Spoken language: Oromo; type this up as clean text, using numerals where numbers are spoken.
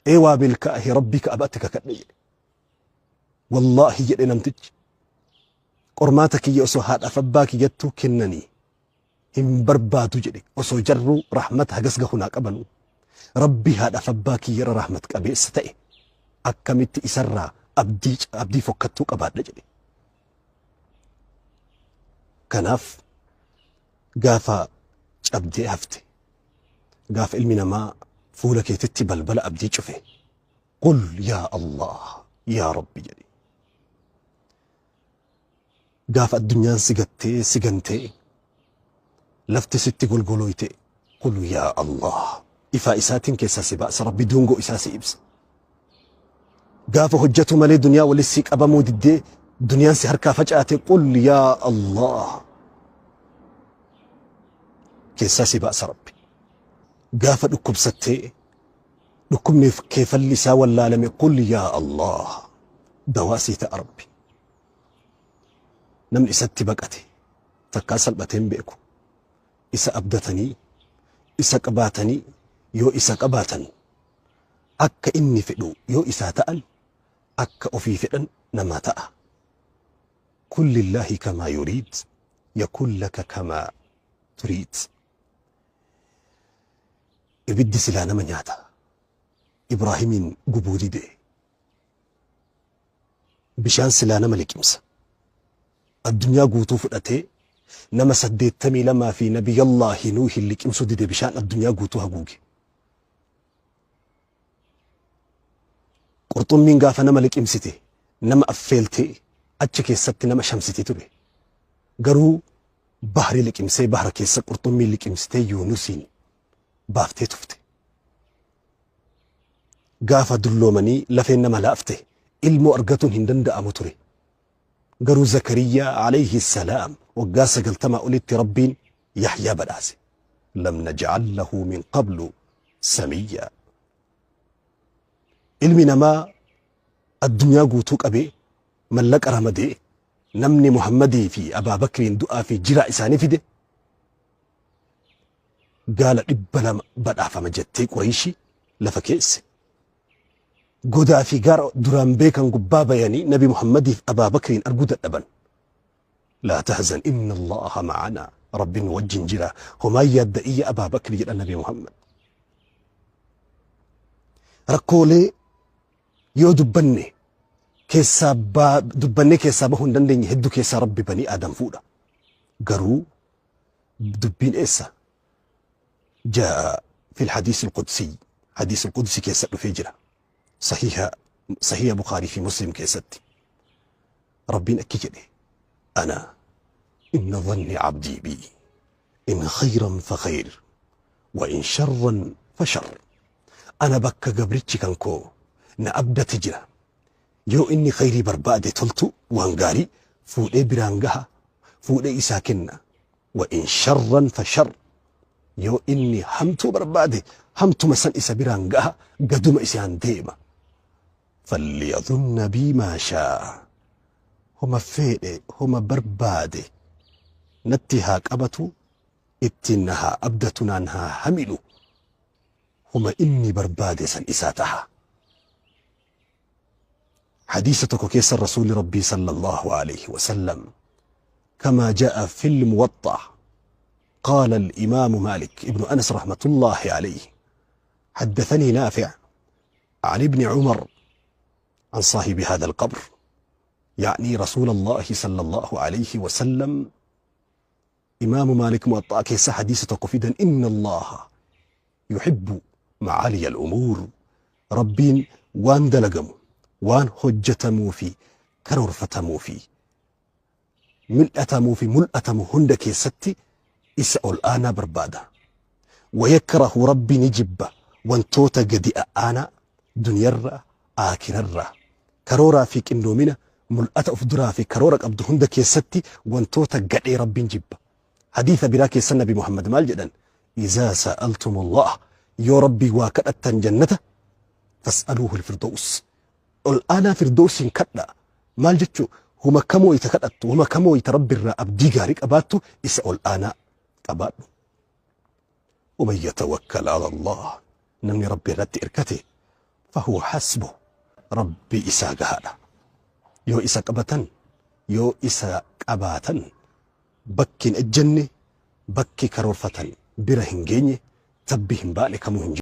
Ee waa milkaahe, Rabbii Ka'abaatti kakadhe jedhe. Wallaahi jedhe namtichi. Qormaata kiyya osoo haadhaaf abbaa kiyyattuu kennanii hin barbaadu jedhe, osoo jarruu rahmata hagas gahu naa qabanu. Rabbii haadhaaf abbaa kiyyarra rahmat qabeessa ta'e akkamitti isarraa abdii fokkattuu qabaadha jedhe. Kanaaf gaafa cabdee hafte, gaafa ilmi namaa fuula keetitti balbala abdii cufe, qul yaa Allah, yaa Rabbi jedhi. Gaafa addunyaan si gattee si gantee lafti sitti golgolooyte, qul yaa Allah, ifaa isaatiin keessaa si baasa Rabbi, duungoo isaa si ibsa. Gaafa hojjatu malee duniyaa wali si qabamuu diddee duniyaan si harkaa facaate, qul yaa Allah, keessaa si baasa Rabbi. Gaafa dhukkubsattee dhukkubniif keefalli isaa wallaalame, qul yaa Allah, dawaa sii ta'a Rabbi. Namni isatti baqate takkaa salphatee hin beeku. Isa abdatanii isa qabaatanii, yoo isa qabaatan akka inni fedhu yoo isaa ta'an, akka ofii fedhan namaa ta'a. Kun lillaahi kamaa yuriid yakun laka kamaa turiid. Ibiddi silaa nama nyaata. Ibraahimiin gubuu dide. Bishaan silaa nama liqimsa. Addunyaa guutuu fudhatee nama 82 fi Nabiyallaahi Nuuhin liqimsuu dide, bishaan addunyaa guutuu haguuge. Qurxummiin gaafa nama liqimsite nama affeeltee achi keessatti nama shamsiti ture. Garuu bahri liqimsee, bahra keessa qurxummiin liqimsitee Yuunusiin baaftee tufte. Gaafa dulloomanii lafeen nama laafte ilmoo argatuun hin danda'amu ture. Garuu Zakariyaa alayhi salaam waggaa 90 olitti Rabbiin Yahyaa badhaase. Lam naj'al lahu min qablu samiyya. Ilmi namaa addunyaa guutuu qabee mallaqa ramadee namni Muhammadii fi Abaa Bakriin du'aa fi jiraa isaanii fide gaala 200 badhaafama jettee Qureeshii lafa keesse. Godaa fi gaara duraan beekan gubbaa bayanii Nabi Muhammadiif Abaa Bakriin arguu dadhaban. Laa tahzan inna Allaha ma'anaa, Rabbiin nu wajjin jira, homaa yaadda iyya Abaa Bakri jedha Nabi Muhammad. Rakkoolee yoo dubbanne keessaa dubbannee keessaa bahuu hin dandeenye hedduu keessaa Rabbi banii Aadam fuudha. Garuu dubbiin eessa? Jaa'a fil hadiis al-qudsi, hadiis al-qudsi keessa dhufee jira. Sahiha Bukhaarii fi Muslim keessatti. Rabbiin akki jedhe: ana inna dhanni abdii bi in khayran fa khayr wa in sharran fa shar. Ana bakka gabrichi kan koo na abdate jira. Yoo inni khayrii barbaade, toltu, waan gaarii fuudhee biraan gaha, fuudhee isaa kenna. Wa in sharran fa shar. Yoo inni hamtuu barbaade hamtuma san isa biraan gaha, gaduma isaan deema. Falyadhunna bii maa shaa. Homa feedhe, homa barbaade natti haa qabatu, ittiin na haa abdatu, naan haa hamilu, homa inni barbaade san isaa taha. Hadiisa tokko keessa Rasuulli Rabbii sallallahu alayhi wa sallam, كما جاء في الموطأ، قال الإمام مالك ابن أنس رحمة الله عليه: حدثني نافع عن ابن عمر عن صاحب هذا القبر، يعني رسول الله صلى الله عليه وسلم. إمام مالك موطأ keessa hadiisa tokko fidan: إن الله يحب معالي الأمور. Rabbiin waan dalagamu, waan hojjetamuu fi karoorfatamuu fi mil'atamuu fi mul'atamu hunda keessatti isa ol aanaa barbaada. ويكره, Rabbi ni jibba wantoota gadi aanaa duniyarraa aakirarraa. Karooraa fi qindoomina mul'ata of duraa fi karoora qabdu hunda keessatti wantoota gadhee Rabbiin jibba. Hadiisa biraa keessa Nabi Muhammad maal jedhan? إذا سألتم الله, yoo Rabbii waa kadhattan jannata, فاسألوه الفردوس, ol aanaa firdoosin kadha. Maal jechuu? Huma kamoo ita kadhattu, huma kamoo ita Rabbi irraa abdii gaarii qabaattu, isa ol aanaa qabaadhu. ومن يتوكل على الله, namni Rabbi irratti irkate, Fahuwa hasbuh. Rabbi isaa gahaadha. Yoo isa qabatan, yoo isa qabaatan bakki hin ejjenne, bakki karoorfatan bira hin geenye, tabbi hin baane kamuu hin jiru.